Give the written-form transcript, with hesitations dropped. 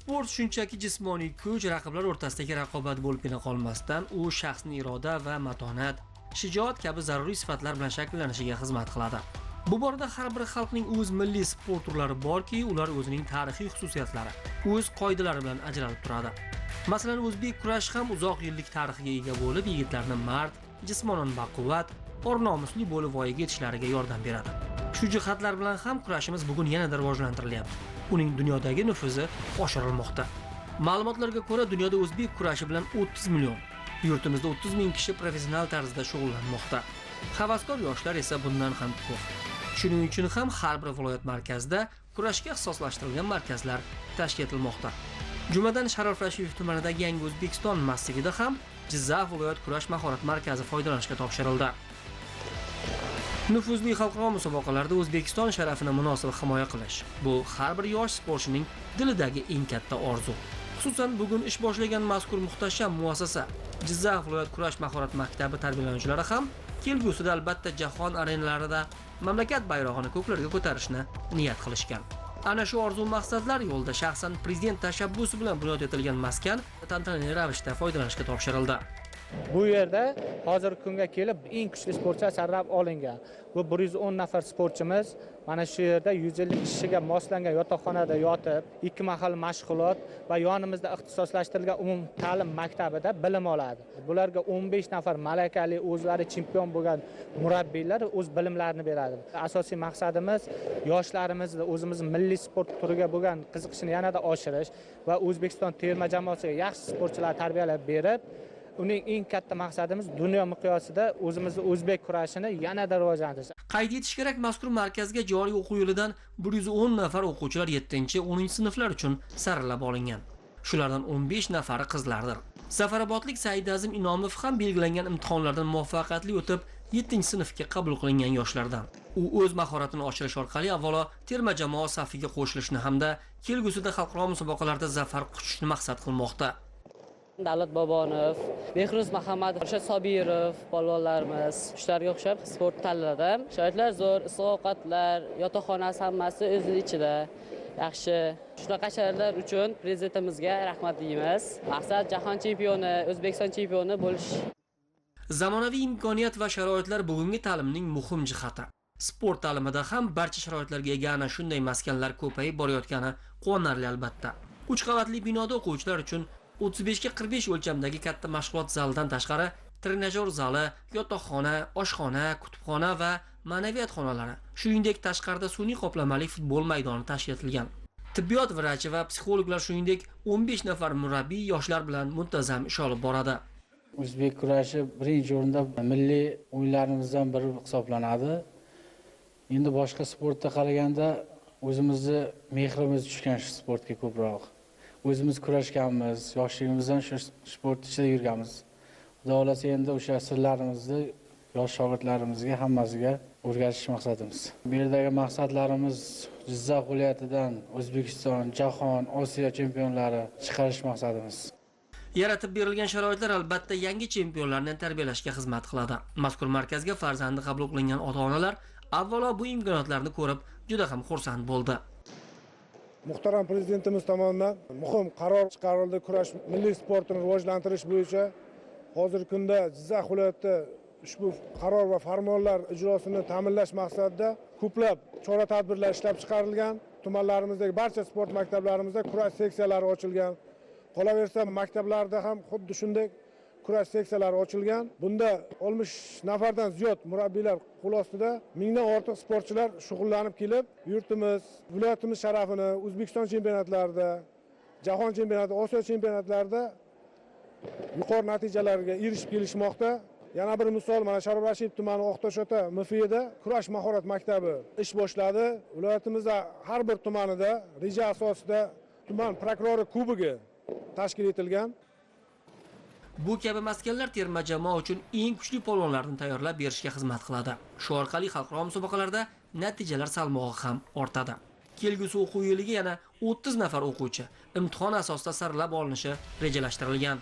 Sport shunchaki jismoniy kuch, raqiblar o'rtasidagi raqobat bo'libgina qolmasdan, u shaxsning iroda va matonat, shijoat kabi zaruriy sifatlar bilan shakllanishiga xizmat qiladi. Bu borada har bir xalqning o'z milliy sport turlari borki, ular o'zining tarixiy xususiyatlari, o'z qoidalari bilan ajralib turadi. Masalan, o'zbek kurashi ham uzoq yillik tarixiga ega bo'lib, yigitlarni mard, jismonan baquvvat, or-nomusli bo'lib voyaga yetishlariga yordam beradi. Shu jihatlar bilan ham kurashimiz bugun yanada rivojlantirilyapti. Uning dunyodagi nufuzi oshirilmoqda. Ma'lumotlarga ko'ra, dunyoda o'zbek kurashi bilan 30 million, yurtimizda 30 ming kishi professional tarzda shug'ullanmoqda. Havaskor yoshlar esa bundan ham ko'p. Shuning uchun ham har bir viloyat markazida kurashga ixtisoslashtirilgan markazlar tashkil etilmoqda. Jumladan, Sharof Rashidov tumanidagi Yangi O'zbekiston massivida ham Jizzax viloyat kurash mahorat markazi foydalanishga topshirildi. Nufuzli xalqaro musobaqalarda O'zbekiston sharafini munosib himoya qilish bu har bir yosh sportchining dilidagi eng katta orzu. Xususan, bugun ish boshlagan mazkur muhtasham muassasa Jizzax viloyat kurash mahorat maktabi tarbiyalanuvchilari ham kelgusida albatta jahon arenalarida mamlakat bayrog'ini ko'klarga ko'tarishni niyat qilishgan. Ana shu orzu maqsadlar yo'lida shaxsan prezident tashabbusi bilan bunyod etilgan maskan tantanali ravishda foydalanishga topshirildi. Bu yerda hozirgi kunga kelib eng kuchli sportchilar saralab olingan. Bu 110 nafar sportchimiz mana shu yerda 150 kishiga moslangan yotoqxonada yotib, 2 mahal mashg'ulot va yonimizda ixtisoslashtirilgan umumta'lim maktabida bilim oladi. Bularga 15 nafar malakali, o'zlari chempion bo'lgan murabbiylar o'z bilimlarini beradi. Asosiy maqsadimiz yoshlarimizni o'zimiz milliy sport turiga bo'lgan qiziqishini yanada oshirish va O'zbekiston terma jamoasiga yaxshi sportchilar tarbiyalab berib, uning eng katta maqsadimiz dunyo miqyosida o'zimizni o'zbek kurashini yanada rivojlantirish. Qayd etish kerak, mazkur markazga joriy o'quv yilidan 110 nafar o'quvchilar 7-10 sinflar uchun saralab olingan. Shulardan 15 nafari qizlardir. Zafarobodlik Saidazim Inomov ham belgilangan imtihonlardan muvaffaqiyatli o'tib, 7-sinfga qabul qilingan yoshlardan. U o'z mahoratini oshirish orqali avvalo terma jamoa safiga qo'shilishni hamda kelgusida xalqaro musobaqalarda zafar quchishni maqsad qilmoqda. Davlat Bobonov, Behruz Muhammadov, Rashod Sobirov polvonlarimiz, shularga o'xshab sport tanladim. Sharoitlar zo'r, issiq ovqatlar, yotoqxonasi hammasi o'zini ichida. Yaxshi. Shunaqa sharoitlar uchun prezidentimizga rahmat deymiz. Maqsad jahon chempioni, O'zbekiston chempioni bo'lish. Zamonaviy imkoniyat va sharoitlar bugungi ta'limning muhim jihati. Sport ta'limida ham barcha sharoitlarga ega ana shunday maskanlar ko'payib borayotgani quvonarli albatta. 3 qavatli binoda o'quvchilar uchun 35 ga 45 o'lchamdagi katta mashg'ulot zalidan tashqari trenajyor zali, yotoqxona, oshxona, kutubxona va ma'naviyat xonalari, shuningdek tashqarida sun'iy qoplamali futbol maydoni tashkil etilgan. Tibbiyot vrachi va psixologlar, shuningdek 15 nafar murabbiy yoshlar bilan muntazam ish olib boradi. O'zbek kurashi birinchi o'rinda milliy o'yinlarimizdan biri hisoblanadi. Endi boshqa sportga qaraganda o'zimizni mehrimiz tushgan shu sportga ko'proq. O'zimiz kurashganmiz, yoshligimizdan shu sport ichida yurganmiz. Xudo xohlasa endi o'sha sirlarimizni yosh shogirdlarimizga hammasiga o'rgatish maqsadimiz. Bu yerdagi maqsadlarimiz Jizzax viloyatidan O'zbekiston, jahon, Osiyo chempionlari chiqarish maqsadimiz. Yaratib berilgan sharoitlar albatta yangi chempionlarni tarbiyalashga xizmat qiladi. Mazkur markazga farzandi qabul qilingan ota-onalar avvalo bu imkoniyatlarni ko'rib juda ham xursand bo'ldi. Muhtaram prezidentimiz tomonidan muhim qaror chiqarildi kurash milliy sportini rivojlantirish bo'yicha. Hozirgi kunda Jizzax viloyatida ushbu qaror va farmonlar ijrosini ta'minlash maqsadida ko'plab chora tadbirlar ishlab chiqarilgan. Tumanlarimizdagi barcha sport maktablarimizda kurash seksiyalari ochilgan. Qolaversa, maktablarda ham xuddi shunday kurash seksiyalari ochilgan. Bunda 60 nafardan ziyod murabbiylar qo'l ostida mingdan ortiq sportchilar shug'ullanib kelib, yurtimiz, viloyatimiz sharafini O'zbekiston chempionatlarida, jahon chempionati, Osiyo chempionatlarida yuqori natijalarga erishib kelishmoqda. Yana bir misol, mana Sharof Rashidov tumani Oqtoshota MFda kurash mahorat maktabi ish boshladi. Viloyatimizda har bir tumanida reja asosida tuman prokurori kubogi tashkil etilgan. Bu kabi maskanlar terma jamoa uchun eng kuchli polvonlarni tayyorlab berishga xizmat qiladi. Shu orqali xalqaro musobaqalarda natijalar salmog'i ham ortadi. Kelgusi o'quv yiliga yana 30 nafar o'quvchi imtihon asosida saralab olinishi rejalashtirilgan.